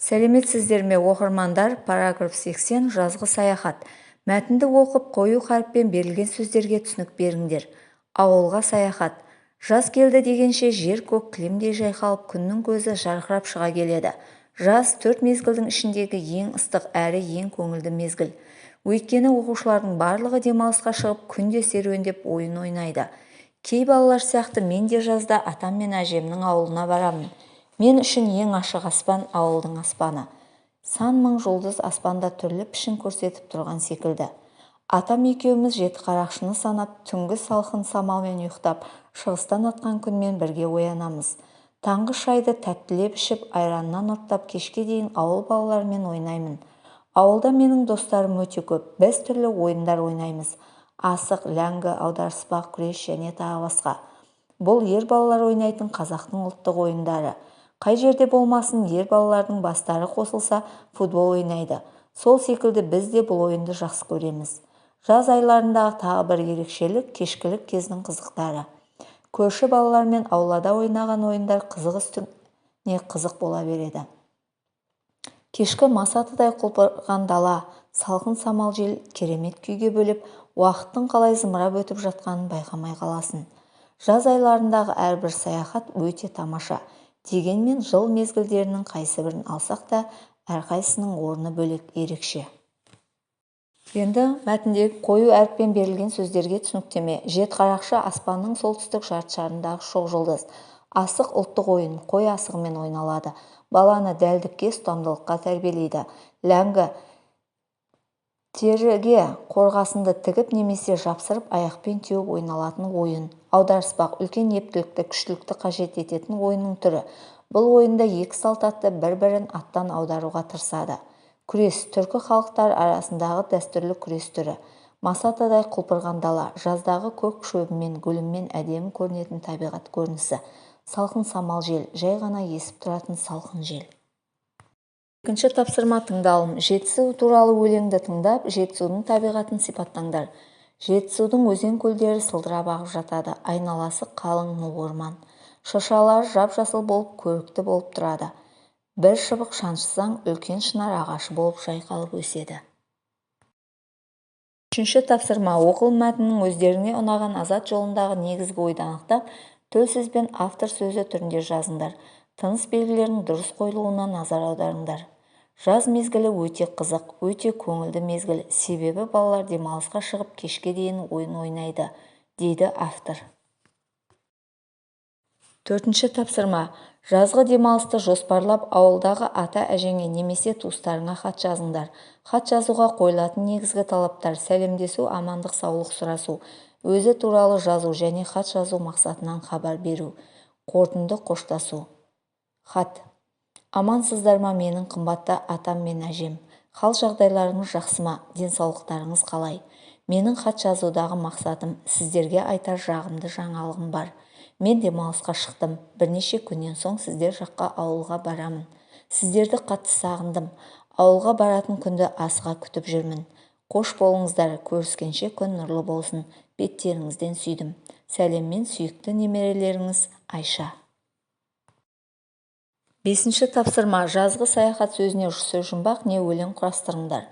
Сәлеметсіздер ме, оқырмандар! Параграф 80. Жазғы саяхат. Мәтінді оқып, қою қаріппен берілген сөздерге түсінік беріңдер. Ауылға саяхат. Жаз келді дегенше жер көк кілемдей жайқалып, күннің көзі жарқырап шыға келеді. Жаз – төрт мезгілдің ішіндегі ең ыстық әрі ең көңілді мезгіл. Өйткені оқушылардың барлығы демалысқа шығып, күнде серуендеп, ойын ойнайды. Кей балалар сияқты мен де жазда атам мен әжемнің ауылына барамын. Мен үшін ең ашық аспан – ауылдың аспаны. Сан мың жұлдыз аспанда түрлі пішін көрсетіп тұрған секілді. Атам екеуміз жетіқарақшыны санап, түнгі салқын самалмен ұйықтап, шығыстан атқан күнмен бірге оянамыз. Таңғы шайды тәттілеп ішіп, айраннан ұрттап, кешке дейін ауыл балаларымен ойнаймын. Ауылда менің достарым өте көп. Біз түрлі ойындар ойнаймыз: асық, ләңгі, аударыспақ, күрес және тағы басқа. Бұл ер балалар ойнайтын қазақтың ұлттық ойындары. Қай жерде болмасын, ер балалардың бастары қосылса, футбол ойнайды. Сол секілді біз де бұл ойынды жақсы көреміз. Жаз айларындағы тағы бір ерекшелік – кешкілік кездің қызықтары. Көрші балалармен аулада ойнаған ойындар қызық үстіне қызық бола береді. Кешкі масатыдай құлпырған дала, салқын самал жел керемет күйге бөлеп, уақыттың қалай зымырап өтіп жатқанын байқамай қаласың. Жаз айларындағы әрбір саяхат өте тамаша. Дегенмен жыл мезгілдерінің қайсыбірін алсақ та, әрқайсысының орны бөлек, ерекше. Енді мәтіндегі қою әріппен берілген сөздерге түсініктеме. Жетіқарақшы – аспанның солтүстік жарты шарындағы шоқ жұлдыз. Асық – ұлттық ойын, қой асығымен ойналады. Баланы дәлдікке, ұстамдылыққа тәрбиелейді. Ләңгі – теріге қорғасынды тігіп немесе жапсырып, аяқпен теуіп ойналатын ойын. Аударыспақ – үлкен ептілікті, күштілікті қажет ететін ойынның түрі. Бұл ойында екі салт атты бір-бірін аттан аударуға тырысады. Күрес – түркі халықтары арасындағы дәстүрлі күрес түрі. Масатыдай құлпырған дала – жаздағы көк шөбімен, гүлімен әдемі көрінетін табиғат көрінісі. Салқын самал жел – жай ғана есіп тұратын салқын жел. Екінші тапсырма. Тыңдалым. Жетісу туралы өлеңді тыңдап, Жетісудың табиғатын сипаттаңдар. Жетісудың өзен-көлдері сылдырап ағып жатады. Айналасы қалың ну орман. Шыршалары жап-жасыл болып, көрікті болып тұрады. Бір шыбық шаншысаң, үлкен шынар ағашы болып жайқалып өседі. Үшінші тапсырма. Оқылым мәтінінің өздеріңе ұнаған «Азат жолындағы» негізгі ойды анықтап, төл сөз бен автор сөзі түрінде жазыңдар. Тыныс белгілерінің дұрыс қойылуына назар аударыңдар. Жаз мезгілі өте қызық, өте көңілді мезгіл. Себебі балалар демалысқа шығып, кешке дейін ойын ойнайды, дейді автор. Төртінші тапсырма. Жазғы демалысты жоспарлап, ауылдағы ата-әжеңе немесе туыстарыңа хат жазыңдар. Хат жазуға қойылатын негізгі талаптар: сәлемдесу, амандық-саулық сұрасу, өзі туралы жазу және хат жазу мақсатынан хабар беру. Қорытынды: қоштасу. Хат. Амансыздар ма, менің қымбатты атам мен әжем? Хал-жағдайларыңыз жақсы ма? Денсаулықтарыңыз қалай? Менің хат жазудағы мақсатым – сіздерге айтар жағымды жаңалығым бар. Мен демалысқа шықтым. Бірнеше күннен соң сіздер жаққа, ауылға барамын. Сіздерді қатты сағындым. Ауылға баратын күнді асыға күтіп жүрмін. Қош болыңыздар! Көріскенше күн нұрлы болсын! Беттеріңізден сүйдім. Сәлеммен, сүйікті немерелеріңіз Айша. Бесінші тапсырма. «Жазғы саяхат» сөзіне сөзжұмбақ не өлең құрастырыңдар.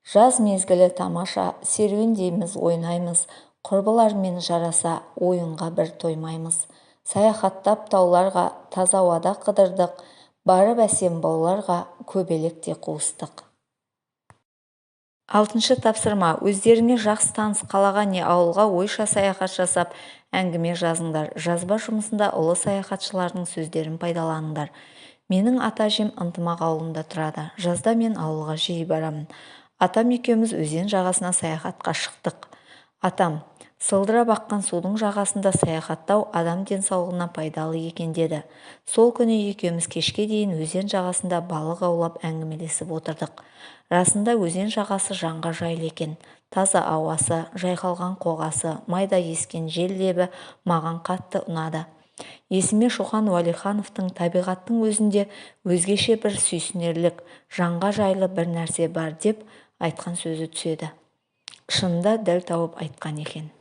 Жаз мезгілі тамаша, серуендейміз, ойнаймыз, құрбылармен жараса, ойынға бір тоймаймыз. Саяхаттап тауларға, таза ауада қыдырдық, барып әсем бауларға, көбелек те қуыстық. Алтыншы тапсырма. Өздеріңе жақсы таныс қалаға не ауылға ойша саяхат жасап, әңгіме жазыңдар. Жазба жұмысында ұлы саяхатшылардың сөздерін пайдаланыңдар. Менің ата-әжем Ынтымақ ауылында тұрады. Жазда мен ауылға жиі барамын. Атам екеуміз өзен жағасына саяхатқа шықтық. Атам: «Сылдырап аққан судың жағасында саяхаттау адам денсаулығына пайдалы екен», – деді. Сол күні екеуміз кешке дейін өзен жағасында балық аулап, әңгімелесіп отырдық. Расында, өзен жағасы жанға жайлы екен. Таза ауасы, жайқалған қоғасы, майда ескен жел лебі маған қатты ұнады. Есіме Шоқан Уәлихановтың «Табиғаттың өзінде өзгеше бір сүйсінерлік, жанға жайлы бір нәрсе бар» деп айтқан сөзі түседі. Шынында, дәл тауып айтқан екен.